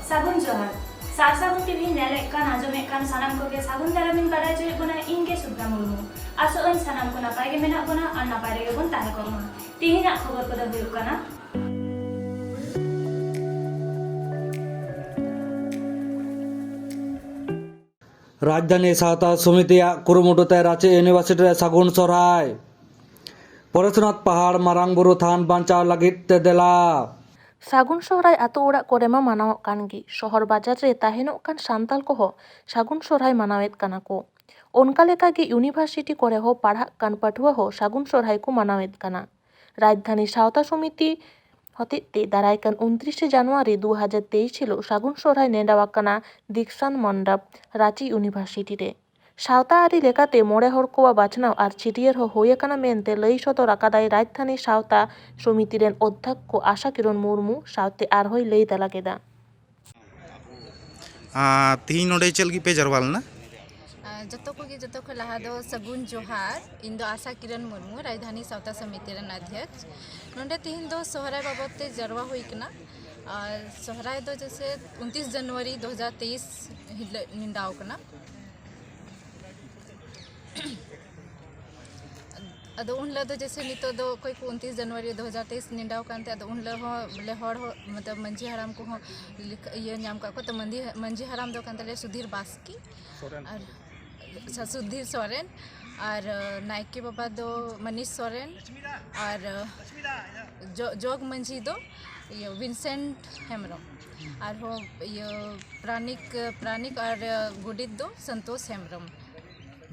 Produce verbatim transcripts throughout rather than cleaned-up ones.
ᱥᱟᱹᱜᱩᱱ ᱡᱚᱦᱟᱨ᱾ ᱥᱟᱨ ᱥᱟᱹᱜᱩᱱ ᱴᱤᱵᱷᱤ ᱧᱮᱞᱮᱫ ᱠᱟᱱ, ᱟᱸᱡᱚᱢᱮᱫ ᱠᱟᱱ ᱥᱟᱱᱟᱢ ᱠᱚᱜᱮ ᱥᱟᱹᱜᱩᱱ ᱫᱟᱨᱟᱢᱤᱧ ᱵᱟᱲᱟᱭ ᱦᱚᱪᱚᱭᱮᱫ ᱵᱚᱱᱟ, ᱤᱧ ᱜᱮ ᱥᱩᱵᱽᱫᱟ ᱢᱩᱨᱢᱩ᱾ ᱟᱥᱚᱜ ᱟᱹᱧ ᱥᱟᱱᱟᱢ ᱠᱚ ᱱᱟᱯᱟᱭ ᱜᱮ ᱢᱮᱱᱟᱜ ᱵᱚᱱᱟ ᱟᱨ ᱱᱟᱯᱟᱭ ᱨᱮᱜᱮ ᱵᱚᱱ ᱛᱟᱦᱮᱸ ᱠᱚᱜ ᱢᱟ᱾ ᱛᱤᱦᱤᱧᱟᱜ ᱠᱷᱚᱵᱚᱨ ᱠᱚᱫᱚ ᱦᱩᱭᱩᱜ ᱠᱟᱱᱟ᱾ ᱨᱟᱡᱽᱫᱷᱟᱱᱤ ᱥᱟᱶᱛᱟ ᱥᱚᱢᱤᱛᱤᱭᱟᱜ ᱠᱩᱨᱩᱢᱩᱴᱩ ᱛᱮ ᱨᱟᱸᱪᱤ ᱤᱭᱩᱱᱤᱵᱷᱟᱨᱥᱤᱴᱤ ᱨᱮ ᱥᱟᱹᱜᱩᱱ ᱥᱚᱨᱦᱟᱭ᱾ ᱯᱚᱨᱮᱥᱱᱟᱛᱷ ᱯᱟᱦᱟᱲ ᱢᱟᱨᱟᱝ ᱵᱩᱨᱩ ᱛᱷᱟᱱ ᱵᱟᱧᱪᱟᱣ ᱞᱟᱹᱜᱤᱫ ᱛᱮ ᱫᱮᱞᱟ᱾ ᱥᱟᱹᱜᱩᱱ ᱥᱚᱦᱨᱟᱭ ᱟᱛᱳ ᱚᱲᱟᱜ ᱠᱚᱨᱮ ᱢᱟ ᱢᱟᱱᱟᱣᱚᱜ ᱠᱟᱱ ᱜᱮ, ᱥᱚᱦᱚᱨ ᱵᱟᱡᱟᱨ ᱨᱮ ᱛᱟᱦᱮᱱᱚᱜ ᱠᱟᱱ ᱥᱟᱱᱛᱟᱲ ᱠᱚᱦᱚᱸ ᱥᱟᱹᱜᱩᱱ ᱥᱚᱦᱨᱟᱭ ᱢᱟᱱᱟᱣᱮᱫ ᱠᱟᱱᱟ ᱠᱚ᱾ ᱚᱱᱠᱟ ᱞᱮᱠᱟ ᱜᱮ ᱤᱭᱩᱱᱤᱵᱷᱟᱨᱥᱤᱴᱤ ᱠᱚᱨᱮ ᱦᱚᱸ ᱯᱟᱲᱦᱟᱜ ᱠᱟᱱ ᱯᱟᱹᱴᱷᱩᱣᱟᱹ ᱦᱚᱸ ᱥᱟᱹᱜᱩᱱ ᱥᱚᱦᱨᱟᱭ ᱠᱚ ᱢᱟᱱᱟᱣᱮᱫ ᱠᱟᱱᱟ᱾ ᱨᱟᱡᱽᱫᱷᱟᱱᱤ ᱥᱟᱶᱛᱟ ᱥᱚᱢᱤᱛᱤ ᱦᱚᱛᱮᱡ ᱛᱮ ᱫᱟᱨᱟᱭ ᱠᱟᱱ ᱩᱱᱛᱨᱤᱥᱮ ᱡᱟᱱᱩᱣᱟᱨᱤ ᱫᱩ ᱦᱟᱡᱟᱨ ᱛᱮᱭᱤᱥ ᱦᱤᱞᱳᱜ ᱥᱟᱹᱜᱩᱱ ᱥᱚᱦᱨᱟᱭ ᱱᱮᱰᱟᱣ ᱟᱠᱟᱱᱟ ᱫᱤᱠᱥᱟᱱ ᱢᱚᱱᱰᱚᱯ, ᱨᱟᱸᱪᱤ ᱤᱭᱩᱱᱤᱵᱷᱟᱨᱥᱤᱴᱤ ᱨᱮ᱾ ᱥᱟᱶᱛᱟ ᱟᱹᱨᱤ ᱞᱮᱠᱟᱛᱮ ᱢᱚᱬᱮ ᱦᱚᱲ ᱠᱚᱣᱟᱜ ᱵᱟᱪᱷᱱᱟᱣ ᱟᱨ ᱪᱷᱟᱹᱴᱭᱟᱹᱨ ᱦᱚᱸ ᱦᱩᱭ ᱟᱠᱟᱱᱟ ᱢᱮᱱᱛᱮ ᱞᱟᱹᱭ ᱥᱚᱫᱚᱨ ᱟᱠᱟᱫᱟᱭ ᱨᱟᱡᱽᱫᱷᱟᱱᱤ ᱥᱟᱶᱛᱟ ᱥᱚᱢᱤᱛᱤ ᱨᱮᱱ ᱚᱫᱽᱫᱷᱚᱠᱠᱷᱚ ᱟᱥᱟ ᱠᱤᱨᱚᱱ ᱢᱩᱨᱢᱩ᱾ ᱥᱟᱶᱛᱮ ᱟᱨᱦᱚᱸᱭ ᱞᱟᱹᱭ ᱛᱟᱞᱟ ᱠᱮᱫᱟ᱾ ᱟᱨ ᱛᱤᱦᱤᱧ ᱱᱚᱰᱮ ᱪᱮᱫ ᱞᱟᱹᱜᱤᱫ ᱯᱮ ᱡᱟᱨᱣᱟ ᱞᱮᱱᱟ? ᱟᱨ ᱡᱚᱛᱚ ᱠᱚᱜᱮ, ᱡᱚᱛᱚ ᱠᱷᱚᱱ ᱞᱟᱦᱟ ᱫᱚ ᱥᱟᱹᱜᱩᱱ ᱡᱚᱦᱟᱨ᱾ ᱤᱧ ᱫᱚ ᱟᱥᱟ ᱠᱤᱨᱚᱱ ᱢᱩᱨᱢᱩ, ᱨᱟᱡᱽᱫᱷᱟᱱᱤ ᱥᱟᱶᱛᱟ ᱥᱚᱢᱤᱛᱤ ᱨᱮᱱ ᱚᱫᱷᱭᱚᱠᱥ᱾ ᱱᱚᱰᱮ ᱛᱤᱦᱤᱧ ᱫᱚ ᱥᱚᱦᱨᱟᱭ ᱵᱟᱵᱚᱫ ᱛᱮ ᱡᱟᱨᱣᱟ ᱦᱩᱭ ᱠᱟᱱᱟ᱾ ᱟᱨ ᱥᱚᱦᱨᱟᱭ ᱫᱚ ᱡᱮᱥᱮ ᱩᱱᱛᱤᱥ ᱡᱟᱱᱩᱣᱟᱨᱤ ᱫᱩ ᱦᱟᱡᱟᱨ ᱛᱮᱭᱤᱥ ᱦᱤᱞᱳᱜ ᱱᱮᱰᱟᱣ ᱠᱟᱱᱟ᱾ ᱟᱫᱚ ᱩᱱ ᱦᱤᱞᱳᱜ ᱫᱚ ᱡᱮᱥᱮ ᱱᱤᱛᱚᱜ ᱫᱚ ᱚᱠᱚᱭ ᱠᱚ ᱩᱱᱛᱤᱥ ᱡᱟᱱᱩᱣᱟᱨᱤ ᱫᱩ ᱦᱟᱡᱟᱨ ᱛᱮᱭᱤᱥ ᱱᱮᱰᱟᱣ ᱠᱟᱱ ᱛᱮ, ᱟᱫᱚ ᱩᱱ ᱦᱤᱞᱳᱜ ᱦᱚᱸ ᱵᱚᱞᱮ ᱦᱚᱲ ᱦᱚᱸ, ᱢᱚᱛᱞᱚᱵ ᱢᱟᱹᱡᱷᱤ ᱦᱟᱲᱟᱢ ᱠᱚᱦᱚᱸ ᱞᱮᱠ-, ᱤᱭᱟᱹ ᱧᱟᱢ ᱠᱟᱜ ᱠᱚ᱾ ᱛᱚ ᱢᱟᱹᱡᱷᱤ, ᱢᱟᱹᱡᱷᱤ ᱦᱟᱲᱟᱢ ᱫᱚ ᱠᱟᱱ ᱛᱟᱞᱮᱭᱟ ᱥᱩᱫᱷᱤᱨ ᱵᱟᱥᱠᱮ ᱟᱨ ᱥᱟ-, ᱥᱩᱫᱷᱤᱨ ᱥᱚᱨᱮᱱ, ᱟᱨ ᱱᱟᱭᱠᱮ ᱵᱟᱵᱟ ᱫᱚ ᱢᱟᱹᱱᱤᱥ ᱥᱚᱨᱮᱱ, ᱟᱨ ᱡᱚ-, ᱡᱚᱜᱽ ᱢᱟᱹᱡᱷᱤ ᱫᱚ ᱤᱭᱟᱹ ᱵᱷᱤᱱᱥᱮᱱᱴ ᱦᱮᱢᱵᱨᱚᱢ, ᱟᱨᱦᱚᱸ ᱤᱭᱟᱹ ᱯᱨᱟᱱᱤᱠ, ᱯᱨᱟᱱᱤᱠ ᱟᱨ ᱜᱚᱰᱮᱛ ᱫᱚ ᱥᱚᱱᱛᱳᱥ ᱦᱮᱢᱵᱨᱚᱢ᱾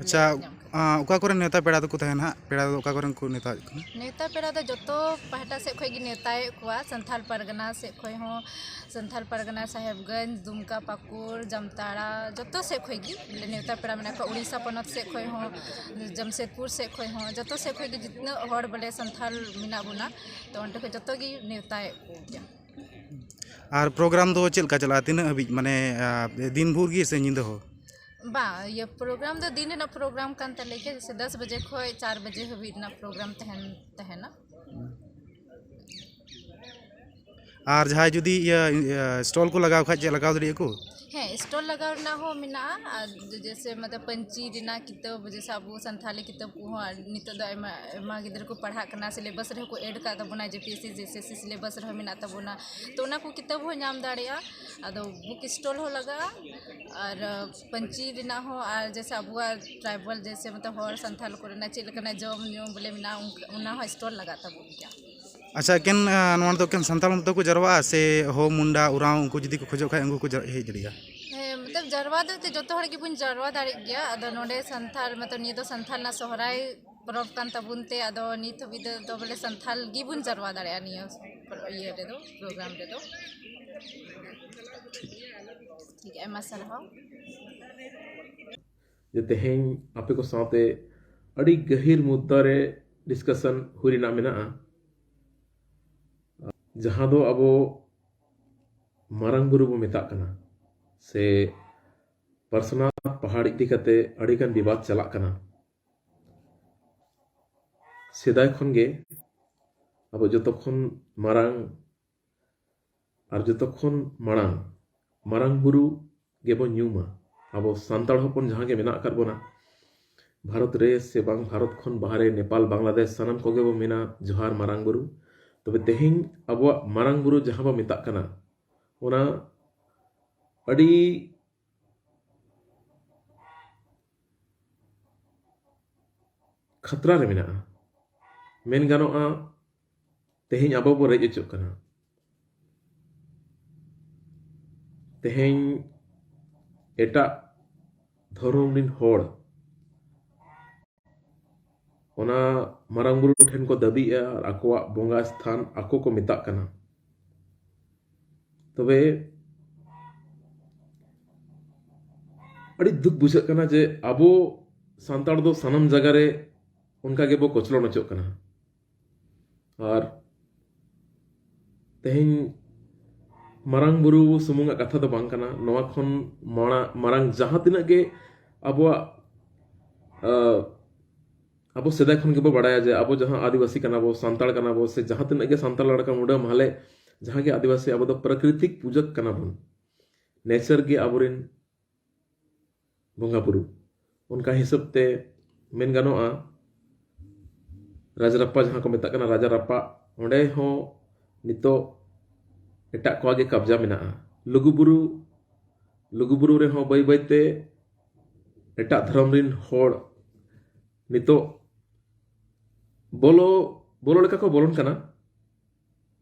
ᱟᱪᱪᱷᱟ, ᱧᱟᱢ ᱠᱟᱜ᱾ ᱟᱸ, ᱚᱠᱟ ᱠᱚᱨᱮᱱ ᱱᱮᱣᱛᱟ ᱯᱮᱲᱟ ᱫᱚᱠᱚ ᱛᱟᱦᱮᱱᱟ ᱦᱟᱸᱜ? ᱯᱮᱲᱟ ᱫᱚ ᱚᱠᱟ ᱠᱚᱨᱮᱱ ᱠᱚ ᱱᱮᱣᱛᱟᱭᱮᱫ ᱠᱚᱣᱟ? ᱱᱮᱣᱛᱟ ᱯᱮᱲᱟ ᱫᱚ ᱡᱚᱛᱚ ᱯᱟᱦᱴᱟ ᱥᱮᱫ ᱠᱷᱚᱱ ᱜᱮ ᱱᱮᱣᱛᱟᱭᱮᱫ ᱠᱚᱣᱟ, ᱥᱟᱱᱛᱷᱟᱞ ᱯᱟᱨᱜᱟᱱᱟ ᱥᱮᱫ ᱠᱷᱚᱱ ᱦᱚᱸ, ᱥᱟᱱᱛᱷᱟᱞ ᱯᱟᱨᱜᱟᱱᱟ, ᱥᱟᱦᱮᱵᱽᱜᱚᱸᱡᱽ, ᱫᱩᱢᱠᱟ, ᱯᱟᱹᱠᱩᱲ, ᱡᱟᱢᱛᱟᱲᱟ, ᱡᱚᱛᱚ ᱥᱮᱫ ᱠᱷᱚᱱ ᱜᱮ ᱵᱚᱞᱮ ᱱᱮᱣᱛᱟ ᱯᱮᱲᱟ ᱢᱮᱱᱟᱜ ᱠᱚᱣᱟ᱾ ᱩᱲᱤᱥᱥᱟ ᱯᱚᱱᱚᱛ ᱥᱮᱫ ᱠᱷᱚᱱ ᱦᱚᱸ, ᱡᱟᱢᱥᱮᱫᱽᱯᱩᱨ ᱥᱮᱫ ᱠᱷᱚᱱ ᱦᱚᱸ, ᱡᱚᱛᱚ ᱥᱮᱫ ᱠᱷᱚᱱ ᱜᱮ ᱡᱤᱛᱱᱟᱹ ᱦᱚᱲ ᱵᱚᱞᱮ ᱥᱟᱱᱛᱷᱟᱞ ᱢᱮᱱᱟᱜ ᱵᱚᱱᱟ, ᱛᱚ ᱚᱸᱰᱮ ᱠᱷᱚᱱ ᱡᱚᱛᱚ ᱜᱮ ᱱᱮᱣᱛᱟᱭᱮᱫ ᱠᱚ ᱜᱮᱭᱟ᱾ ᱟᱨ ᱯᱨᱳᱜᱨᱟᱢ ᱫᱚ ᱪᱮᱫ ᱞᱮᱠᱟ ᱪᱟᱞᱟᱜᱼᱟ? ᱛᱤᱱᱟᱹᱜ ᱦᱟᱹᱵᱤᱡ, ᱢᱟᱱᱮ, ᱟᱸ, ᱫᱤᱱ ᱵᱷᱳᱨ ᱜᱮ ᱥᱮ ᱧᱤᱫᱟᱹ ᱦᱚᱸ? ᱵᱟᱝ, ᱤᱭᱟᱹ, ᱯᱨᱳᱜᱨᱟᱢ ᱫᱚ ᱫᱤᱱ ᱨᱮᱱᱟᱜ ᱯᱨᱳᱜᱨᱟᱢ ᱠᱟᱱ ᱛᱟᱞᱮ ᱜᱮᱭᱟ, ᱡᱮᱥᱮ ᱫᱚᱥ ᱵᱟᱡᱮ ᱠᱷᱚᱱ ᱪᱟᱨ ᱵᱟᱡᱮ ᱦᱟᱹᱵᱤᱡ ᱨᱮᱱᱟᱜ ᱯᱨᱳᱜᱨᱟᱢ ᱛᱟᱦᱮᱱ, ᱛᱟᱦᱮᱱᱟ᱾ ᱟᱨ ᱡᱟᱦᱟᱸᱭ ᱡᱩᱫᱤ ᱤᱭᱟᱹ ᱥᱴᱚᱞ ᱠᱚ ᱞᱟᱜᱟᱣ ᱠᱷᱟᱡ, ᱪᱮᱫ ᱞᱟᱜᱟᱣ ᱫᱟᱲᱮᱭᱟᱜᱼᱟ ᱠᱚ? ᱦᱮᱸ, ᱥᱴᱚᱞ ᱞᱟᱜᱟᱣ ᱨᱮᱱᱟᱜ ᱦᱚᱸ ᱢᱮᱱᱟᱜᱼᱟ᱾ ᱟᱨ ᱡᱮᱭᱥᱮ ᱢᱚᱛᱞᱚᱵ ᱯᱟᱹᱧᱪᱤ ᱨᱮᱱᱟᱜ ᱠᱤᱛᱟᱹᱵ, ᱡᱮᱭᱥᱮ ᱟᱵᱚ ᱥᱟᱱᱛᱷᱟᱞᱤ ᱠᱤᱛᱟᱹᱵ ᱠᱚᱦᱚᱸ ᱱᱤᱛᱚᱜ ᱫᱚ ᱟᱭᱢᱟ ᱟᱭᱢᱟ ᱜᱤᱫᱽᱨᱟᱹ ᱠᱚ ᱯᱟᱲᱦᱟᱜ ᱠᱟᱱᱟ, ᱥᱤᱞᱮᱵᱟᱥ ᱨᱮᱦᱚᱸ ᱠᱚ ᱮᱰ ᱠᱟᱜ ᱛᱟᱵᱚᱱᱟ, ᱡᱮ ᱯᱤ ᱮᱥ ᱥᱤ ᱡᱮᱭᱥᱮ ᱥᱤ ᱥᱤᱞᱮᱵᱟᱥ ᱨᱮᱦᱚᱸ ᱢᱮᱱᱟᱜ ᱛᱟᱵᱚᱱᱟ᱾ ᱛᱚ ᱚᱱᱟ ᱠᱚ ᱠᱤᱛᱟᱹᱵ ᱦᱚᱸ ᱧᱟᱢ ᱫᱟᱲᱮᱭᱟᱜᱼᱟ᱾ ᱟᱫᱚ ᱵᱩᱠ ᱥᱴᱚᱞ ᱦᱚᱸ ᱞᱟᱜᱟᱜᱼᱟ᱾ ᱟᱨ ᱯᱟᱹᱧᱪᱤ ᱨᱮᱱᱟᱜ ᱦᱚᱸ, ᱟᱨ ᱡᱮᱭᱥᱮ ᱟᱵᱚᱣᱟᱜ ᱴᱨᱟᱭᱵᱟᱞ, ᱡᱮᱭᱥᱮ ᱢᱚᱛᱞᱚᱵ ᱦᱚᱲ ᱥᱟᱱᱛᱷᱟᱞ ᱠᱚᱨᱮᱱᱟᱜ ᱪᱮᱫ ᱞᱮᱠᱟᱱᱟᱜ ᱡᱚᱢ ᱧᱩ ᱵᱚᱞᱮ ᱢᱮᱱᱟᱜᱼᱟ, ᱚᱱᱠᱟ- ᱚᱱᱟ ᱦᱚᱸ ᱥᱴᱚᱞ ᱞᱟᱜᱟᱜ ᱛᱟᱵᱚᱱ ᱜᱮᱭᱟ᱾ ᱟᱪᱪᱷᱟ, ᱮᱠᱮᱱ ᱟᱸ, ᱱᱚᱣᱟ ᱫᱚ ᱮᱠᱮᱱ ᱥᱟᱱᱛᱟᱲ ᱢᱚᱛᱚ ᱠᱚ ᱡᱟᱨᱣᱟᱜᱼᱟ, ᱥᱮ ᱦᱳ, ᱢᱩᱱᱰᱟ, ᱳᱨᱟᱸᱣ, ᱩᱱᱠᱩ ᱡᱩᱫᱤ ᱠᱚ ᱠᱷᱚᱡᱚᱜ ᱠᱷᱟᱡ, ᱩᱱᱠᱩ ᱠᱚ ᱡᱟ- ᱦᱮᱡ ᱫᱟᱲᱮᱭᱟᱜᱼᱟ? ᱦᱮᱸ, ᱢᱚᱛᱞᱚᱵ ᱡᱟᱨᱣᱟ ᱫᱚ ᱮᱱᱛᱮᱫ ᱡᱚᱛᱚ ᱦᱚᱲ ᱜᱮᱵᱚᱱ ᱡᱟᱨᱣᱟ ᱫᱟᱲᱮᱜ ᱜᱮᱭᱟ᱾ ᱟᱫᱚ ᱱᱚᱰᱮ ᱥᱟᱱᱛᱷᱟᱞ ᱢᱚᱛᱞᱚᱵ ᱱᱤᱭᱟᱹ ᱫᱚ ᱥᱟᱱᱛᱷᱟᱞ ᱨᱮᱱᱟᱜ ᱥᱚᱦᱨᱟᱭ ᱯᱚᱨᱚᱵᱽ ᱠᱟᱱ ᱛᱟᱵᱚᱱ ᱛᱮ, ᱟᱫᱚ ᱱᱤᱛ ᱦᱟᱹᱵᱤᱡ ᱫᱚ ᱫᱚ ᱵᱚᱞᱮ ᱥᱟᱱᱛᱷᱟᱞ ᱜᱮᱵᱚᱱ ᱡᱟᱨᱣᱟ ᱫᱟᱲᱮᱭᱟᱜᱼᱟ ᱱᱤᱭᱟᱹ ᱤᱭᱟᱹ ᱨᱮᱫᱚ, ᱯᱨᱳᱜᱨᱟᱢ ᱨᱮᱫᱚ᱾ ᱴᱷᱤᱠ, ᱟᱭᱢᱟ ᱥᱟᱨᱦᱟᱣ᱾ ᱡᱮ ᱛᱮᱦᱮᱧ ᱟᱯᱮ ᱠᱚ ᱥᱟᱶᱛᱮ ᱟᱹᱰᱤ ᱜᱟᱹᱦᱤᱨ ᱢᱩᱫᱽᱫᱟ ᱨᱮ ᱰᱤᱥᱠᱟᱥᱚᱱ ᱦᱩᱭ ᱨᱮᱱᱟᱜ ᱢᱮᱱᱟᱜᱼᱟ, ᱡᱟᱦᱟᱸ ᱫᱚ ᱟᱵᱚ ᱢᱟᱨᱟᱝ ᱵᱩᱨᱩ ᱵᱚ ᱢᱮᱛᱟᱜ ᱠᱟᱱᱟ, ᱥᱮ ᱯᱟᱨᱥᱚᱱᱟᱛᱷ ᱯᱟᱦᱟᱲ ᱤᱫᱤ ᱠᱟᱛᱮ ᱟᱹᱰᱤᱜᱟᱱ ᱵᱤᱵᱟᱫ ᱪᱟᱞᱟᱜ ᱠᱟᱱᱟ᱾ ᱥᱮᱫᱟᱭ ᱠᱷᱚᱱ ᱜᱮ ᱟᱵᱚ ᱡᱚᱛᱚ ᱠᱷᱚᱱ ᱢᱟᱨᱟᱝ ᱟᱨ ᱡᱚᱛᱚ ᱠᱷᱚᱱ ᱢᱟᱲᱟᱝ ᱢᱟᱨᱟᱝ ᱵᱩᱨᱩ ᱜᱮᱵᱚᱱ ᱧᱩᱢᱟ᱾ ᱟᱵᱚ ᱥᱟᱱᱛᱟᱲ ᱦᱚᱯᱚᱱ ᱡᱟᱦᱟᱸ ᱜᱮ ᱢᱮᱱᱟᱜ ᱟᱠᱟᱫ ᱵᱚᱱᱟ, ᱵᱷᱟᱨᱚᱛ ᱨᱮ ᱥᱮ ᱵᱟᱝ ᱵᱷᱟᱨᱚᱛ ᱠᱷᱚᱱ ᱵᱟᱦᱨᱮ, ᱱᱮᱯᱟᱞ, ᱵᱟᱝᱞᱟᱫᱮᱥ, ᱥᱟᱱᱟᱢ ᱠᱚᱜᱮ ᱵᱚᱱ ᱢᱮᱱᱟ, "ᱡᱚᱦᱟᱨ ᱢᱟᱨᱟᱝ ᱵᱩᱨᱩ᱾" ᱛᱚᱵᱮ ᱛᱮᱦᱮᱧ ᱟᱵᱚᱣᱟᱜ ᱢᱟᱨᱟᱝ ᱵᱩᱨᱩ ᱡᱟᱦᱟᱸ ᱵᱚᱱ ᱢᱮᱛᱟᱜ ᱠᱟᱱᱟ, ᱚᱱᱟ ᱟᱹᱰᱤ ᱠᱷᱟᱛᱨᱟ ᱨᱮ ᱢᱮᱱᱟᱜᱼᱟ᱾ ᱢᱮᱱ ᱜᱟᱱᱚᱜᱼᱟ, ᱛᱮᱦᱮᱧ ᱟᱵᱚ ᱵᱚ ᱨᱮᱡ ᱦᱚᱪᱚᱜ ᱠᱟᱱᱟ᱾ ᱛᱮᱦᱮᱧ ᱮᱴᱟᱜ ᱫᱷᱚᱨᱚᱢ ᱨᱤᱱ ᱦᱚᱲ ᱚᱱᱟ ᱢᱟᱨᱟᱝ ᱵᱩᱨᱩ ᱴᱷᱮᱱ ᱠᱚ ᱫᱟᱹᱵᱤᱭᱮᱜᱼᱟ ᱟᱨ ᱟᱠᱚᱣᱟᱜ ᱵᱚᱸᱜᱟ ᱥᱛᱷᱟᱱ ᱟᱠᱚ ᱠᱚ ᱢᱮᱛᱟᱜ ᱠᱟᱱᱟ᱾ ᱛᱚᱵᱮ ᱟᱹᱰᱤ ᱫᱩᱠ ᱵᱩᱡᱷᱟᱹᱜ ᱠᱟᱱᱟ ᱡᱮ ᱟᱵᱚ ᱥᱟᱱᱛᱟᱲ ᱫᱚ ᱥᱟᱱᱟᱢ ᱡᱟᱭᱜᱟ ᱨᱮ ᱚᱱᱠᱟ ᱜᱮᱵᱚ ᱠᱚᱪᱞᱚᱱ ᱦᱚᱪᱚᱜ ᱠᱟᱱᱟ᱾ ᱟᱨ ᱛᱮᱦᱮᱧ ᱢᱟᱨᱟᱝ ᱵᱩᱨᱩ ᱥᱩᱢᱩᱝᱟᱜ ᱠᱟᱛᱷᱟ ᱫᱚ ᱵᱟᱝ ᱠᱟᱱᱟ, ᱱᱚᱣᱟ ᱠᱷᱚᱱ ᱢᱟᱲᱟ- ᱢᱟᱨᱟᱝ ᱡᱟᱦᱟᱸ ᱛᱤᱱᱟᱹᱜ ᱜᱮ ᱟᱵᱚᱣᱟᱜ, ᱟ, ᱟᱵᱚ ᱥᱮᱫᱟᱭ ᱠᱷᱚᱱ ᱜᱮᱵᱚ ᱵᱟᱲᱟᱭᱟ ᱡᱮ ᱟᱵᱚ ᱡᱟᱦᱟᱸ ᱟᱹᱫᱤᱵᱟᱹᱥᱤ ᱠᱟᱱᱟ ᱵᱚ, ᱥᱟᱱᱛᱟᱲ ᱠᱟᱱᱟ ᱵᱚ, ᱥᱮ ᱡᱟᱦᱟᱸ ᱛᱤᱱᱟᱹᱜ ᱜᱮ ᱥᱟᱱᱛᱟᱲ ᱞᱟᱲᱠᱟ ᱢᱩᱰᱟᱹ ᱢᱟᱦᱞᱮ ᱡᱟᱦᱟᱸ ᱜᱮ ᱟᱹᱫᱤᱵᱟᱹᱥᱤ, ᱟᱵᱚ ᱫᱚ ᱯᱨᱟᱠᱨᱤᱛᱤᱠ ᱯᱩᱡᱟᱹ ᱠᱟᱱᱟ ᱵᱚᱱ᱾ ᱱᱮᱪᱟᱨ ᱜᱮ ᱟᱵᱚᱨᱮᱱ ᱵᱚᱸᱜᱟ ᱵᱩᱨᱩ᱾ ᱚᱱᱠᱟ ᱦᱤᱥᱟᱹᱵ ᱛᱮ ᱢᱮᱱ ᱜᱟᱱᱚᱜᱼᱟ, ᱨᱟᱡᱽᱨᱟᱯᱯᱟ ᱡᱟᱦᱟᱸ ᱠᱚ ᱢᱮᱛᱟᱜ ᱠᱟᱱᱟ, ᱨᱟᱡᱟ ᱨᱟᱯᱯᱟ, ᱚᱸᱰᱮ ᱦᱚᱸ ᱱᱤᱛᱚᱜ ᱮᱴᱟᱜ ᱠᱚᱣᱟᱜ ᱜᱮ ᱠᱟᱵᱽᱡᱟ ᱢᱮᱱᱟᱜᱼᱟ᱾ ᱞᱩᱜᱩᱵᱩᱨᱩ, ᱞᱩᱜᱩᱵᱩᱨᱩ ᱨᱮᱦᱚᱸ ᱵᱟᱹᱭ ᱵᱟᱹᱭ ᱛᱮ ᱮᱴᱟᱜ ᱫᱷᱚᱨᱚᱢ ᱨᱤᱱ ᱦᱚᱲ ᱱᱤᱛᱚᱜ ᱵᱚᱞᱚ, ᱵᱚᱞᱚ ᱞᱮᱠᱟ ᱠᱚ ᱵᱚᱞᱚᱱ ᱠᱟᱱᱟ᱾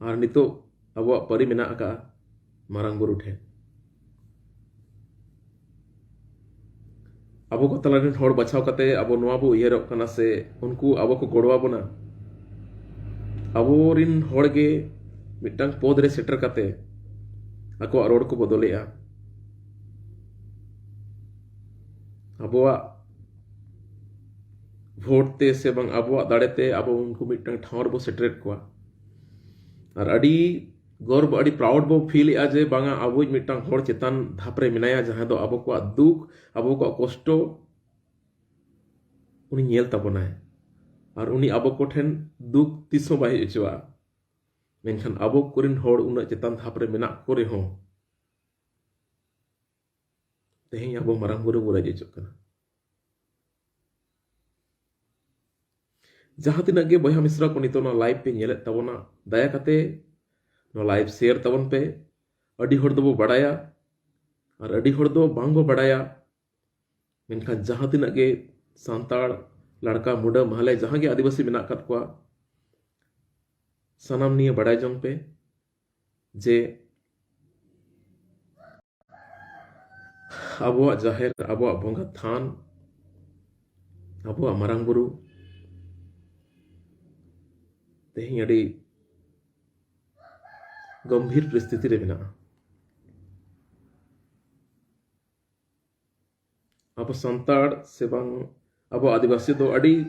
ᱟᱨ ᱱᱤᱛᱚᱜ ᱟᱵᱚᱣᱟᱜ ᱯᱟᱹᱨᱤ ᱢᱮᱱᱟᱜ ᱟᱠᱟᱫᱼᱟ ᱢᱟᱨᱟᱝ ᱵᱩᱨᱩ ᱴᱷᱮᱱ᱾ ᱟᱵᱚ ᱠᱚ ᱛᱟᱞᱟ ᱨᱮᱱ ᱦᱚᱲ ᱵᱟᱪᱷᱟᱣ ᱠᱟᱛᱮ ᱟᱵᱚ ᱱᱚᱣᱟ ᱵᱚ ᱩᱭᱦᱟᱹᱨᱚᱜ ᱠᱟᱱᱟ ᱥᱮ ᱩᱱᱠᱩ ᱟᱵᱚ ᱠᱚ ᱜᱚᱲᱚ ᱟᱵᱚᱱᱟ? ᱟᱵᱚᱨᱤᱱ ᱦᱚᱲ ᱜᱮ ᱢᱤᱫᱴᱟᱝ ᱯᱚᱫᱽ ᱨᱮ ᱥᱮᱴᱮᱨ ᱠᱟᱛᱮ ᱟᱠᱚᱣᱟᱜ ᱨᱚᱲ ᱠᱚ ᱵᱚᱫᱚᱞᱮᱜᱼᱟ᱾ ᱟᱵᱚᱣᱟᱜ ᱵᱷᱳᱴ ᱛᱮ ᱥᱮ ᱵᱟᱝ ᱟᱵᱚᱣᱟᱜ ᱫᱟᱲᱮ ᱛᱮ ᱟᱵᱚ ᱩᱱᱠᱩ ᱢᱤᱫᱴᱟᱝ ᱴᱷᱟᱶ ᱨᱮᱵᱚ ᱥᱮᱴᱮᱨᱮᱫ ᱠᱚᱣᱟ᱾ ᱟᱨ ᱟᱹᱰᱤ ᱜᱚᱨᱵ, ᱟᱹᱰᱤ ᱯᱨᱟᱣᱩᱰ ᱵᱚ ᱯᱷᱤᱞ ᱮᱫᱼᱟ ᱡᱮ ᱵᱟᱝᱟ, ᱟᱵᱚᱭᱤᱡ ᱢᱤᱫᱴᱟᱝ ᱦᱚᱲ ᱪᱮᱛᱟᱱ ᱫᱷᱟᱯ ᱨᱮ ᱢᱮᱱᱟᱭᱟ, ᱡᱟᱦᱟᱸᱭ ᱫᱚ ᱟᱵᱚ ᱠᱚᱣᱟᱜ ᱫᱩᱠ, ᱟᱵᱚ ᱠᱚᱣᱟᱜ ᱠᱚᱥᱴᱚ ᱩᱱᱤ ᱧᱮᱞ ᱛᱟᱵᱚᱱᱟᱭ᱾ ᱟᱨ ᱩᱱᱤ ᱟᱵᱚ ᱠᱚᱴᱷᱮᱱ ᱫᱩᱠ ᱛᱤᱥ ᱦᱚᱸ ᱵᱟᱭ ᱦᱮᱡ ᱦᱚᱪᱚᱣᱟᱜᱼᱟ᱾ ᱢᱮᱱᱠᱷᱟᱱ ᱟᱵᱚ ᱠᱚᱨᱮᱱ ᱦᱚᱲ ᱩᱱᱟᱹᱜ ᱪᱮᱛᱟᱱ ᱫᱷᱟᱯ ᱨᱮ ᱢᱮᱱᱟᱜ ᱠᱚ ᱨᱮᱦᱚᱸ, ᱛᱮᱦᱮᱧ ᱟᱵᱚ ᱢᱟᱨᱟᱝ ᱵᱩᱨᱩ ᱵᱚ ᱨᱟᱹᱡᱤ ᱦᱚᱪᱚᱜ ᱠᱟᱱᱟ᱾ ᱡᱟᱦᱟᱸ ᱛᱤᱱᱟᱹᱜ ᱜᱮ ᱵᱚᱭᱦᱟ ᱢᱤᱥᱨᱟ ᱠᱚ ᱱᱤᱛᱚᱜ ᱱᱚᱣᱟ ᱞᱟᱭᱤᱵᱷ ᱯᱮ ᱧᱮᱞᱮᱫ ᱛᱟᱵᱚᱱᱟ, ᱫᱟᱭᱟ ᱠᱟᱛᱮ ᱱᱚᱣᱟ ᱞᱟᱭᱤᱵᱷ ᱥᱮᱭᱟᱨ ᱛᱟᱵᱚᱱ ᱯᱮ᱾ ᱟᱹᱰᱤ ᱦᱚᱲ ᱫᱚᱵᱚ ᱵᱟᱲᱟᱭᱟ ᱟᱨ ᱟᱹᱰᱤ ᱦᱚᱲ ᱫᱚ ᱵᱟᱝ ᱵᱚ ᱵᱟᱲᱟᱭᱟ᱾ ᱢᱮᱱᱠᱷᱟᱱ ᱡᱟᱦᱟᱸ ᱛᱤᱱᱟᱹᱜ ᱜᱮ ᱥᱟᱱᱛᱟᱲ ᱞᱟᱲᱠᱟ, ᱢᱩᱰᱟᱹ, ᱢᱟᱦᱞᱮ, ᱡᱟᱦᱟᱸ ᱜᱮ ᱟᱹᱫᱤᱵᱟᱹᱥᱤ ᱢᱮᱱᱟᱜ ᱟᱠᱟᱫ ᱠᱚᱣᱟ, ᱥᱟᱱᱟᱢ ᱱᱤᱭᱟᱹ ᱵᱟᱲᱟᱭ ᱡᱚᱝ ᱯᱮ ᱡᱮ ᱟᱵᱚᱣᱟᱜ ᱡᱟᱦᱮᱨ, ᱟᱵᱚᱣᱟᱜ ᱵᱚᱸᱜᱟ ᱛᱷᱟᱱ, ᱟᱵᱚᱣᱟᱜ ᱢᱟᱨᱟᱝ ᱵᱩᱨᱩ ᱛᱮᱦᱮᱧ ᱟᱹᱰᱤ ᱜᱚᱢᱵᱷᱤᱨ ᱯᱚᱨᱤᱥᱛᱷᱤᱛᱤ ᱨᱮ ᱢᱮᱱᱟᱜᱼᱟ᱾ ᱟᱵᱚ ᱥᱟᱱᱛᱟᱲ ᱥᱮ ᱵᱟᱝ ᱟᱵᱚ ᱟᱹᱫᱤᱵᱟᱹᱥᱤ ᱫᱚ ᱟᱹᱰᱤ,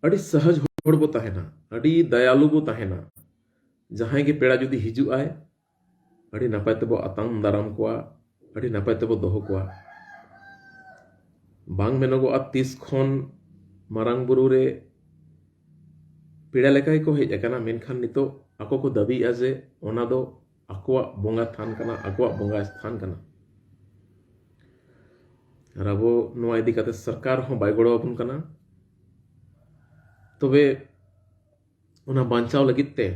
ᱟᱹᱰᱤ ᱥᱚᱦᱚᱡ ᱦᱚᱲ ᱵᱚ ᱛᱟᱦᱮᱱᱟ, ᱟᱹᱰᱤ ᱫᱟᱭᱟᱞᱩ ᱵᱚ ᱛᱟᱦᱮᱱᱟ᱾ ᱡᱟᱦᱟᱸᱭ ᱜᱮ ᱯᱮᱲᱟ ᱡᱩᱫᱤ ᱦᱤᱡᱩᱜ ᱟᱭ, ᱟᱹᱰᱤ ᱱᱟᱯᱟᱭ ᱛᱮᱵᱚ ᱟᱛᱟᱝ ᱫᱟᱨᱟᱢ ᱠᱚᱣᱟ, ᱟᱹᱰᱤ ᱱᱟᱯᱟᱭ ᱛᱮᱵᱚ ᱫᱚᱦᱚ ᱠᱚᱣᱟ᱾ ᱵᱟᱝ ᱢᱮᱱᱚᱜᱚᱜᱼᱟ ᱛᱤᱥ ᱠᱷᱚᱱ ᱢᱟᱨᱟᱝ ᱵᱩᱨᱩ ᱨᱮ ᱯᱮᱲᱟ ᱞᱮᱠᱟ ᱜᱮᱠᱚ ᱦᱮᱡ ᱟᱠᱟᱱᱟ, ᱢᱮᱱᱠᱷᱟᱱ ᱱᱤᱛᱚᱜ ᱟᱠᱚ ᱠᱚ ᱫᱟᱹᱵᱤᱭᱮᱫᱼᱟ ᱡᱮ ᱚᱱᱟ ᱫᱚ ᱟᱠᱚᱣᱟᱜ ᱵᱚᱸᱜᱟ ᱛᱷᱟᱱ ᱠᱟᱱᱟ, ᱟᱠᱚᱣᱟᱜ ᱵᱚᱸᱜᱟ ᱥᱛᱷᱟᱱ ᱠᱟᱱᱟ᱾ ᱟᱨ ᱟᱵᱚ ᱱᱚᱣᱟ ᱤᱫᱤ ᱠᱟᱛᱮ ᱥᱚᱨᱠᱟᱨ ᱦᱚᱸ ᱵᱟᱭ ᱜᱚᱲᱚ ᱟᱵᱚᱱ ᱠᱟᱱᱟ᱾ ᱛᱚᱵᱮ ᱚᱱᱟ ᱵᱟᱧᱪᱟᱣ ᱞᱟᱹᱜᱤᱫ ᱛᱮ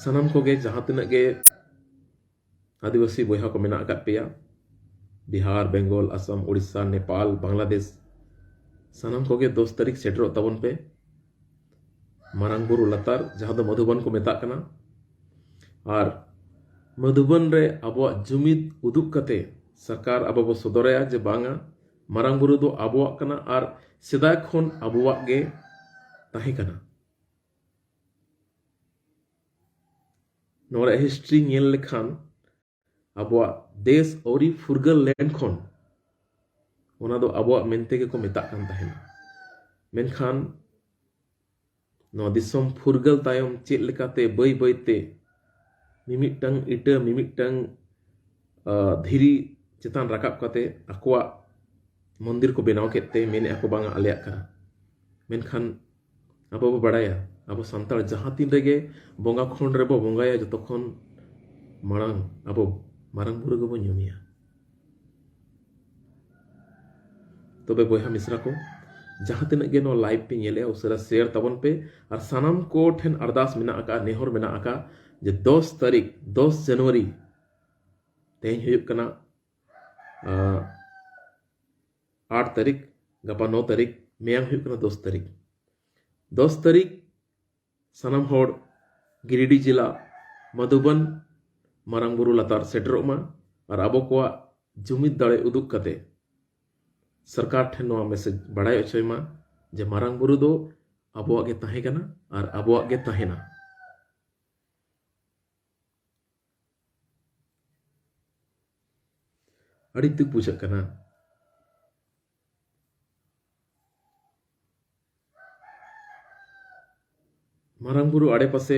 ᱥᱟᱱᱟᱢ ᱠᱚᱜᱮ ᱡᱟᱦᱟᱸ ᱛᱤᱱᱟᱹᱜ ᱜᱮ ᱟᱹᱫᱤᱵᱟᱹᱥᱤ ᱵᱚᱭᱦᱟ ᱠᱚ ᱢᱮᱱᱟᱜ ᱟᱠᱟᱫ ᱯᱮᱭᱟ, ᱵᱤᱦᱟᱨ, ᱵᱮᱝᱜᱚᱞ, ᱟᱥᱟᱢ, ᱳᱰᱤᱥᱟ, ᱱᱮᱯᱟᱞ, ᱵᱟᱝᱞᱟᱫᱮᱥ, ᱥᱟᱱᱟᱢ ᱠᱚᱜᱮ ᱫᱚᱥ ᱛᱟᱹᱨᱤᱠᱷ ᱥᱮᱴᱮᱨᱚᱜ ᱛᱟᱵᱚᱱ ᱯᱮ᱾ ᱢᱟᱨᱟᱝ ᱵᱩᱨᱩ ᱞᱟᱛᱟᱨ, ᱡᱟᱦᱟᱸ ᱫᱚ ᱢᱚᱫᱷᱩᱵᱚᱱ ᱠᱚ ᱢᱮᱛᱟᱜ ᱠᱟᱱᱟ, ᱟᱨ ᱢᱚᱫᱷᱩᱵᱚᱱ ᱨᱮ ᱟᱵᱚᱣᱟᱜ ᱡᱩᱢᱤᱫ ᱩᱫᱩᱜ ᱠᱟᱛᱮ ᱥᱚᱨᱠᱟᱨ ᱟᱵᱚ ᱵᱚ ᱥᱚᱫᱚᱨᱟᱭᱟ ᱡᱮ ᱵᱟᱝᱟ, ᱢᱟᱨᱟᱝ ᱵᱩᱨᱩ ᱫᱚ ᱟᱵᱚᱣᱟᱜ ᱠᱟᱱᱟ ᱟᱨ ᱥᱮᱫᱟᱭ ᱠᱷᱚᱱ ᱟᱵᱚᱣᱟᱜ ᱜᱮ ᱛᱟᱦᱮᱸ ᱠᱟᱱᱟ᱾ ᱱᱚᱣᱟ ᱨᱮᱭᱟᱜ ᱦᱤᱥᱴᱨᱤ ᱧᱮᱞ ᱞᱮᱠᱷᱟᱱ ᱟᱵᱚᱣᱟᱜ ᱫᱮᱥ ᱟᱹᱣᱨᱤ ᱯᱷᱩᱨᱜᱟᱹᱞ ᱞᱮᱱ ᱠᱷᱚᱱ ᱚᱱᱟ ᱫᱚ ᱟᱵᱚᱣᱟᱜ ᱢᱮᱱᱛᱮ ᱜᱮᱠᱚ ᱢᱮᱛᱟᱜ ᱠᱟᱱ ᱛᱟᱦᱮᱱᱟ᱾ ᱢᱮᱱᱠᱷᱟᱱ ᱱᱚᱣᱟ ᱫᱤᱥᱚᱢ ᱯᱷᱩᱨᱜᱟᱹᱞ ᱛᱟᱭᱚᱢ ᱪᱮᱫ ᱞᱮᱠᱟᱛᱮ ᱵᱟᱹᱭ ᱵᱟᱹᱭᱛᱮ ᱢᱤᱢᱤᱫᱴᱟᱝ ᱤᱴᱟᱹ, ᱢᱤᱢᱤᱫᱴᱟᱝ, ᱟ, ᱫᱷᱤᱨᱤ ᱪᱮᱛᱟᱱ ᱨᱟᱠᱟᱵ ᱠᱟᱛᱮ ᱟᱠᱚᱣᱟᱜ ᱢᱚᱱᱫᱤᱨ ᱠᱚ ᱵᱮᱱᱟᱣ ᱠᱮᱫ ᱛᱮ ᱢᱮᱱᱮᱫᱼᱟ ᱠᱚ, "ᱵᱟᱝᱟ, ᱟᱞᱮᱭᱟᱜ ᱠᱟᱱᱟ᱾" ᱢᱮᱱᱠᱷᱟᱱ ᱟᱵᱚ ᱵᱚ ᱵᱟᱲᱟᱭᱟ, ᱟᱵᱚ ᱥᱟᱱᱛᱟᱲ ᱡᱟᱦᱟᱸ ᱛᱤᱱ ᱨᱮᱜᱮ ᱵᱚᱸᱜᱟ ᱠᱷᱚᱸᱰ ᱨᱮᱵᱚ ᱵᱚᱸᱜᱟᱭᱟ, ᱡᱚᱛᱚ ᱠᱷᱚᱱ ᱢᱟᱲᱟᱝ ᱟᱵᱚ ᱢᱟᱨᱟᱝ ᱵᱩᱨᱩ ᱜᱮᱵᱚ ᱧᱩᱢᱮᱭᱟ᱾ ᱛᱚᱵᱮ ᱵᱚᱭᱦᱟ ᱢᱤᱥᱨᱟ ᱠᱚ, ᱡᱟᱦᱟᱸ ᱛᱤᱱᱟᱹᱜ ᱜᱮ ᱱᱚᱣᱟ ᱞᱟᱭᱤᱵᱷ ᱯᱮ ᱧᱮᱞᱮᱜᱼᱟ, ᱩᱥᱟᱹᱨᱟ ᱥᱮᱭᱟᱨ ᱛᱟᱵᱚᱱ ᱯᱮ᱾ ᱟᱨ ᱥᱟᱱᱟᱢ ᱠᱚ ᱴᱷᱮᱱ ᱟᱨᱫᱟᱥ ᱢᱮᱱᱟᱜ ᱟᱠᱟᱫᱼᱟ, ᱱᱮᱦᱚᱨ ᱢᱮᱱᱟᱜ ᱟᱠᱟᱫᱼᱟ ᱡᱮ ᱫᱚᱥ ᱛᱟᱹᱨᱤᱠᱷ, ᱫᱚᱥ ᱡᱟᱱᱩᱣᱟᱨᱤ, ᱛᱮᱦᱮᱧ ᱦᱩᱭᱩᱜ ᱠᱟᱱᱟ, ᱟᱸ, ᱟᱴ ᱛᱟᱹᱨᱤᱠᱷ, ᱜᱟᱯᱟ ᱱᱚ ᱛᱟᱹᱨᱤᱠᱷ, ᱢᱮᱭᱟᱝ ᱦᱩᱭᱩᱜ ᱠᱟᱱᱟ ᱫᱚᱥ ᱛᱟᱹᱨᱤᱠᱷ᱾ ᱫᱚᱥ ᱛᱟᱹᱨᱤᱠᱷ ᱥᱟᱱᱟᱢ ᱦᱚᱲ ᱜᱤᱨᱤᱰᱤ ᱡᱮᱞᱟ ᱢᱟᱫᱷᱩᱵᱚᱱ ᱢᱟᱨᱟᱝ ᱵᱩᱨᱩ ᱞᱟᱛᱟᱨ ᱥᱮᱴᱮᱨᱚᱜ ᱢᱟ ᱟᱨ ᱟᱵᱚ ᱠᱚᱣᱟᱜ ᱡᱩᱢᱤᱫ ᱫᱟᱲᱮ ᱩᱫᱩᱜ ᱠᱟᱛᱮ ᱥᱚᱨᱠᱟᱨ ᱴᱷᱮᱱ ᱱᱚᱣᱟ ᱢᱮᱥᱮᱡᱽ ᱵᱟᱲᱟᱭ ᱦᱚᱪᱚᱭ ᱢᱟ ᱡᱮ ᱢᱟᱨᱟᱝ ᱵᱩᱨᱩ ᱫᱚ ᱟᱵᱚᱣᱟᱜ ᱜᱮ ᱛᱟᱦᱮᱸ ᱠᱟᱱᱟ ᱟᱨ ᱟᱵᱚᱣᱟᱜ ᱜᱮ ᱛᱟᱦᱮᱱᱟ᱾ ᱟᱹᱰᱤ ᱫᱩᱠ ᱵᱩᱡᱷᱟᱹᱜ ᱠᱟᱱᱟ᱾ ᱢᱟᱨᱟᱝ ᱵᱩᱨᱩ ᱟᱲᱮᱯᱟᱥᱮ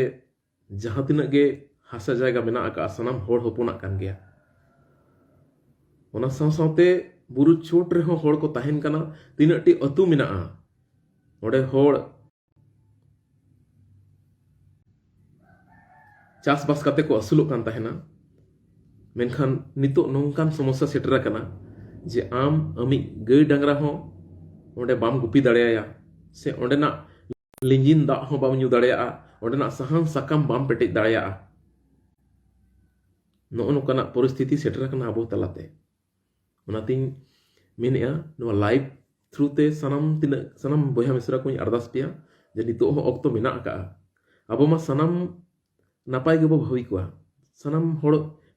ᱡᱟᱦᱟᱸ ᱛᱤᱱᱟᱹᱜ ᱜᱮ ᱦᱟᱥᱟ ᱡᱟᱭᱜᱟ ᱢᱮᱱᱟᱜ ᱟᱠᱟᱫᱼᱟ, ᱥᱟᱱᱟᱢ ᱦᱚᱲ ᱦᱚᱯᱚᱱᱟᱜ ᱠᱟᱱ ᱜᱮᱭᱟ᱾ ᱚᱱᱟ ᱥᱟᱶ ᱥᱟᱶᱛᱮ ᱵᱩᱨᱩ ᱪᱚᱴ ᱨᱮᱦᱚᱸ ᱦᱚᱲ ᱠᱚ ᱛᱟᱦᱮᱱ ᱠᱟᱱᱟ, ᱛᱤᱱᱟᱹᱜ ᱴᱤ ᱟᱹᱛᱩ ᱢᱮᱱᱟᱜᱼᱟ, ᱚᱸᱰᱮ ᱦᱚᱲ ᱪᱟᱥᱵᱟᱥ ᱠᱟᱛᱮ ᱠᱚ ᱟᱹᱥᱩᱞᱚᱜ ᱠᱟᱱ ᱛᱟᱦᱮᱱᱟ᱾ ᱢᱮᱱᱠᱷᱟᱱ ᱱᱤᱛᱚᱜ ᱱᱚᱝᱠᱟᱱ ᱥᱚᱢᱚᱥᱥᱟ ᱥᱮᱴᱮᱨ ᱟᱠᱟᱱᱟ ᱡᱮ ᱟᱢ ᱟᱢᱤᱡ ᱜᱟᱹᱭ ᱰᱟᱝᱨᱟ ᱦᱚᱸ ᱚᱸᱰᱮ ᱵᱟᱢ ᱜᱩᱯᱤ ᱫᱟᱲᱮᱭᱟᱭᱟ, ᱥᱮ ᱚᱸᱰᱮᱱᱟᱜ ᱞᱤᱸᱡᱤᱱ ᱫᱟᱜ ᱦᱚᱸ ᱵᱟᱢ ᱧᱩ ᱫᱟᱲᱮᱭᱟᱜᱼᱟ, ᱚᱸᱰᱮᱱᱟᱜ ᱥᱟᱦᱟᱱ ᱥᱟᱠᱟᱢ ᱵᱟᱢ ᱯᱮᱴᱮᱡ ᱫᱟᱲᱮᱭᱟᱜᱼᱟ᱾ ᱱᱚᱜᱼᱚ ᱱᱚᱝᱠᱟᱱᱟᱜ ᱯᱚᱨᱤᱥᱛᱷᱤᱛᱤ ᱥᱮᱴᱮᱨ ᱟᱠᱟᱱᱟ ᱟᱵᱚ ᱛᱟᱞᱟᱛᱮ᱾ ᱚᱱᱟᱛᱤᱧ ᱢᱮᱱᱮᱫᱼᱟ, ᱱᱚᱣᱟ ᱞᱟᱭᱤᱵᱷ ᱛᱷᱨᱩ ᱛᱮ ᱥᱟᱱᱟᱢ ᱛᱤᱱᱟᱹᱜ, ᱥᱟᱱᱟᱢ ᱵᱚᱭᱦᱟ ᱢᱤᱥᱨᱟ ᱠᱚᱧ ᱟᱨᱫᱟᱥ ᱯᱮᱭᱟ ᱡᱮ ᱱᱤᱛᱚᱜ ᱦᱚᱸ ᱚᱠᱛᱚ ᱢᱮᱱᱟᱜ ᱟᱠᱟᱫᱼᱟ᱾ ᱟᱵᱚ ᱢᱟ ᱥᱟᱱᱟᱢ ᱱᱟᱯᱟᱭ ᱜᱮᱵᱚ ᱵᱷᱟᱹᱵᱤ ᱠᱚᱣᱟ, ᱥᱟᱱᱟᱢ ᱦᱚᱲ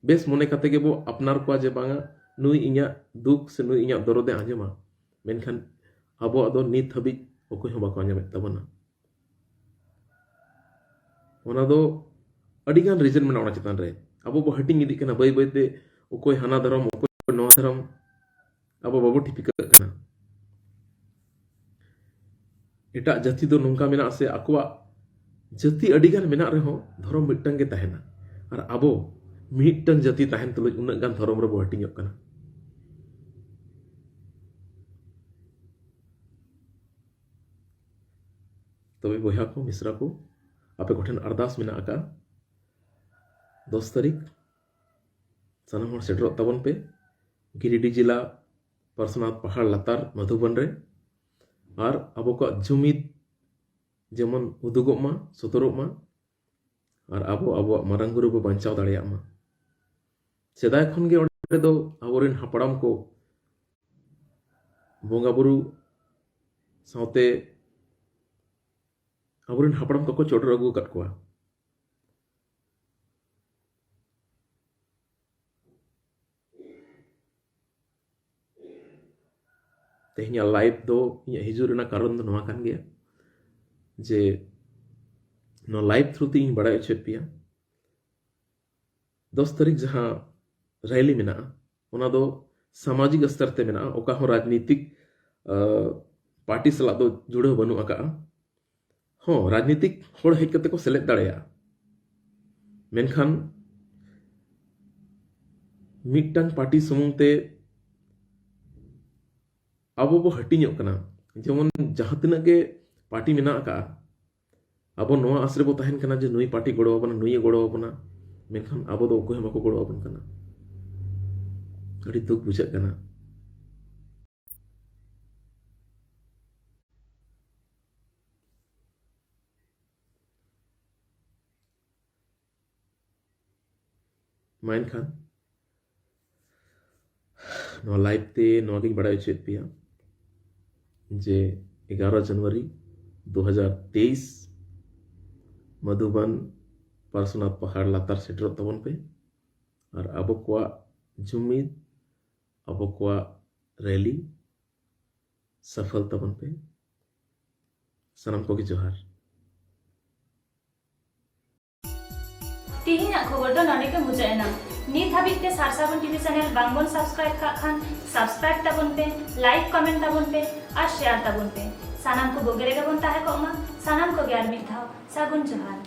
ᱵᱮᱥ ᱢᱚᱱᱮ ᱠᱟᱛᱮ ᱜᱮᱵᱚ ᱟᱯᱱᱟᱨ ᱠᱚᱣᱟ ᱡᱮ ᱵᱟᱝᱟ, ᱱᱩᱭ ᱤᱧᱟᱹᱜ ᱫᱩᱠ ᱥᱮ ᱱᱩᱭ ᱤᱧᱟᱹᱜ ᱫᱚᱨᱚᱫᱮ ᱟᱸᱡᱚᱢᱟ᱾ ᱢᱮᱱᱠᱷᱟᱱ ᱟᱵᱚᱣᱟᱜ ᱫᱚ ᱱᱤᱛ ᱦᱟᱹᱵᱤᱡ ᱚᱠᱚᱭ ᱦᱚᱸ ᱵᱟᱠᱚ ᱟᱸᱡᱚᱢᱮᱫ ᱛᱟᱵᱚᱱᱟ᱾ ᱚᱱᱟ ᱫᱚ ᱟᱹᱰᱤᱜᱟᱱ ᱨᱤᱡᱮᱱ ᱢᱮᱱᱟᱜᱼᱟ ᱚᱱᱟ ᱪᱮᱛᱟᱱ ᱨᱮ᱾ ᱟᱵᱚ ᱵᱚ ᱦᱟᱹᱴᱤᱧ ᱤᱫᱤᱜ ᱠᱟᱱᱟ ᱵᱟᱹᱭ ᱵᱟᱹᱭᱛᱮ, ᱚᱠᱚᱭ ᱦᱟᱱᱟ ᱫᱷᱚᱨᱚᱢ, ᱚᱠᱚᱭ ᱱᱚᱣᱟ ᱫᱷᱚᱨᱚᱢ, ᱟᱵᱚ ᱵᱟᱵᱚ ᱴᱷᱤᱠᱟᱹᱜ ᱠᱟᱱᱟ᱾ ᱮᱴᱟᱜ ᱡᱟᱹᱛᱤ ᱫᱚ ᱱᱚᱝᱠᱟ ᱢᱮᱱᱟᱜᱼᱟ ᱥᱮ ᱟᱠᱚᱣᱟᱜ ᱡᱟᱹᱛᱤ ᱟᱹᱰᱤᱜᱟᱱ ᱢᱮᱱᱟᱜ ᱨᱮᱦᱚᱸ ᱫᱷᱚᱨᱚᱢ ᱢᱤᱫᱴᱟᱝ ᱜᱮ ᱛᱟᱦᱮᱱᱟ, ᱟᱨ ᱟᱵᱚ ᱢᱤᱫᱴᱟᱝ ᱡᱟᱹᱛᱤ ᱛᱟᱦᱮᱱ ᱛᱩᱞᱩᱡ ᱩᱱᱟᱹᱜ ᱜᱟᱱ ᱫᱷᱚᱨᱚᱢ ᱨᱮᱵᱚ ᱦᱟᱹᱴᱤᱧᱚᱜ ᱠᱟᱱᱟ᱾ ᱛᱚᱵᱮ ᱵᱚᱭᱦᱟ ᱠᱚ, ᱢᱤᱥᱨᱟ ᱠᱚ, ᱟᱯᱮ ᱠᱚᱴᱷᱮᱱ ᱟᱨᱫᱟᱥ ᱢᱮᱱᱟᱜ ᱟᱠᱟᱫᱼᱟ, ᱫᱚᱥ ᱛᱟᱹᱨᱤᱠᱷ ᱥᱟᱱᱟᱢ ᱦᱚᱲ ᱥᱮᱴᱮᱨᱚᱜ ᱛᱟᱵᱚᱱ ᱯᱮ ᱜᱤᱨᱤᱰᱤ ᱡᱮᱞᱟ ᱯᱟᱨᱥᱚᱱᱟᱛᱷ ᱯᱟᱦᱟᱲ ᱞᱟᱛᱟᱨ ᱢᱟᱫᱷᱩᱵᱚᱱ ᱨᱮ᱾ ᱟᱨ ᱟᱵᱚ ᱠᱚᱣᱟᱜ ᱡᱩᱢᱤᱫ ᱡᱮᱢᱚᱱ ᱩᱫᱩᱜᱚᱜ ᱢᱟ, ᱥᱚᱫᱚᱨᱚᱜ ᱢᱟ, ᱟᱨ ᱟᱵᱚ ᱟᱵᱚᱣᱟᱜ ᱢᱟᱨᱟᱝ ᱵᱩᱨᱩ ᱵᱚ ᱵᱟᱧᱪᱟᱣ ᱫᱟᱲᱮᱭᱟᱜ ᱢᱟ᱾ ᱥᱮᱫᱟᱭ ᱠᱷᱚᱱ ᱜᱮ ᱚᱸᱰᱮ ᱫᱚ ᱟᱵᱚᱨᱮᱱ ᱦᱟᱯᱲᱟᱢ ᱠᱚ ᱵᱚᱸᱜᱟ ᱵᱩᱨᱩ ᱥᱟᱶᱛᱮ ᱟᱵᱚᱨᱮᱱ ᱦᱟᱯᱲᱟᱢ ᱠᱚᱠᱚ ᱪᱚᱰᱚᱨ ᱟᱹᱜᱩ ᱟᱠᱟᱫ ᱠᱚᱣᱟ᱾ ᱛᱮᱦᱮᱧᱟᱜ ᱞᱟᱭᱤᱵᱷ ᱫᱚ ᱤᱧᱟᱹᱜ ᱦᱤᱡᱩᱜ ᱨᱮᱱᱟᱜ ᱠᱟᱨᱚᱱ ᱫᱚ ᱱᱚᱣᱟ ᱠᱟᱱ ᱜᱮᱭᱟ ᱡᱮ ᱱᱚᱣᱟ ᱞᱟᱭᱤᱵᱷ ᱛᱷᱨᱩ ᱛᱮ ᱤᱧ ᱵᱟᱲᱟᱭ ᱦᱚᱪᱚᱭᱮᱫ ᱯᱮᱭᱟ ᱫᱚᱥ ᱛᱟᱹᱨᱤᱠᱷ ᱡᱟᱦᱟᱸ ᱨᱮᱞᱤ ᱢᱮᱱᱟᱜᱼᱟ, ᱚᱱᱟ ᱫᱚ ᱥᱟᱢᱟᱡᱤᱠ ᱥᱛᱚᱨ ᱛᱮ ᱢᱮᱱᱟᱜᱼᱟ, ᱚᱠᱟ ᱦᱚᱸ ᱨᱟᱡᱽᱱᱤᱛᱤᱠ, ᱟᱸ, ᱯᱟᱨᱴᱤ ᱥᱟᱞᱟᱜ ᱫᱚ ᱡᱩᱲᱟᱹᱣ ᱵᱟᱹᱱᱩᱜ ᱟᱠᱟᱫᱼᱟ᱾ ᱦᱚᱸ, ᱨᱟᱡᱽᱱᱤᱛᱤᱠ ᱦᱚᱲ ᱦᱮᱡ ᱠᱟᱛᱮ ᱠᱚ ᱥᱮᱞᱮᱫ ᱫᱟᱲᱮᱭᱟᱜᱼᱟ, ᱢᱮᱱᱠᱷᱟᱱ ᱢᱤᱫᱴᱟᱝ ᱯᱟᱨᱴᱤ ᱥᱩᱢᱩᱝ ᱛᱮ ᱟᱵᱚ ᱵᱚ ᱦᱟᱹᱴᱤᱧᱚᱜ ᱠᱟᱱᱟ᱾ ᱡᱮᱢᱚᱱ ᱡᱟᱦᱟᱸ ᱛᱤᱱᱟᱹᱜ ᱜᱮ ᱯᱟᱨᱴᱤ ᱢᱮᱱᱟᱜ ᱟᱠᱟᱫᱼᱟ, ᱟᱵᱚ ᱱᱚᱣᱟ ᱟᱥ ᱨᱮᱵᱚ ᱛᱟᱦᱮᱱ ᱠᱟᱱᱟ ᱡᱮ ᱱᱩᱭ ᱯᱟᱨᱴᱤ ᱜᱚᱲᱚ ᱟᱵᱚᱱᱟ, ᱱᱩᱭᱮ ᱜᱚᱲᱚ ᱟᱵᱚᱱᱟ, ᱢᱮᱱᱠᱷᱟᱱ ᱟᱵᱚ ᱫᱚ ᱚᱠᱚᱭ ᱦᱚᱸ ᱵᱟᱠᱚ ᱜᱚᱲᱚ ᱟᱵᱚᱱ ᱠᱟᱱᱟ᱾ ᱟᱹᱰᱤ ᱫᱩᱠ ᱵᱩᱡᱷᱟᱹᱜ ᱠᱟᱱᱟ᱾ ᱢᱟ ᱮᱱᱠᱷᱟᱱ ᱱᱚᱣᱟ ᱞᱟᱭᱤᱵᱷ ᱛᱮ ᱱᱚᱣᱟ ᱜᱤᱧ ᱵᱟᱲᱟᱭ ᱦᱚᱪᱚᱭᱮᱫ ᱯᱮᱭᱟ ᱡᱮ ᱮᱜᱟᱨᱚ ᱡᱟᱱᱩᱣᱟᱨᱤ ᱫᱩ ᱦᱟᱡᱟᱨ ᱛᱮᱭᱤᱥ ᱢᱟᱫᱷᱩᱵᱟᱱ ᱯᱟᱨᱥᱚᱱᱟᱛᱷ ᱯᱟᱦᱟᱲ ᱞᱟᱛᱟᱨ ᱥᱮᱴᱮᱨᱚᱜ ᱛᱟᱵᱚᱱ ᱯᱮ᱾ ᱟᱨ ᱟᱵᱚ ᱠᱚᱣᱟᱜ ᱡᱩᱢᱤᱫ, ᱟᱵᱚ ᱠᱚᱣᱟᱜ ᱨᱮᱞᱤ ᱥᱟᱯᱷᱚᱞ ᱛᱟᱵᱚᱱ ᱯᱮ᱾ ᱥᱟᱱᱟᱢ ᱠᱚᱜᱮ ᱡᱚᱦᱟᱨ᱾ ᱛᱮᱦᱮᱧᱟᱜ ᱠᱷᱚᱵᱚᱨ ᱫᱚ ᱱᱚᱰᱮ ᱜᱮ ᱢᱩᱪᱟᱹᱫ ᱮᱱᱟ᱾ ᱱᱤᱛ ᱦᱟᱹᱵᱤᱡ ᱛᱮ ᱥᱟᱨ ᱥᱟᱹᱜᱩᱱ ᱴᱤᱵᱷᱤ ᱪᱮᱱᱮᱞ ᱵᱟᱝ ᱵᱚᱱ ᱥᱟᱵᱥᱠᱨᱟᱭᱤᱵ ᱠᱟᱜ ᱠᱷᱟᱱ, ᱥᱟᱵᱥᱠᱨᱟᱭᱤᱵ ᱛᱟᱵᱚᱱ ᱯᱮ, ᱞᱟᱭᱤᱠ, ᱠᱚᱢᱮᱱᱴ ᱛᱟᱵᱚᱱ ᱯᱮ ᱟᱨ ᱥᱮᱭᱟᱨ ᱛᱟᱵᱚᱱ ᱯᱮ᱾ ᱥᱟᱱᱟᱢ ᱠᱚ ᱵᱩᱜᱤ ᱨᱮᱜᱮ ᱵᱚᱱ ᱛᱟᱦᱮᱸ ᱠᱚᱜ ᱢᱟ᱾ ᱥᱟᱱᱟᱢ ᱠᱚᱜᱮ ᱟᱨ ᱢᱤᱫ ᱫᱷᱟᱣ ᱥᱟᱹᱜᱩᱱ ᱡᱚᱦᱟᱨ᱾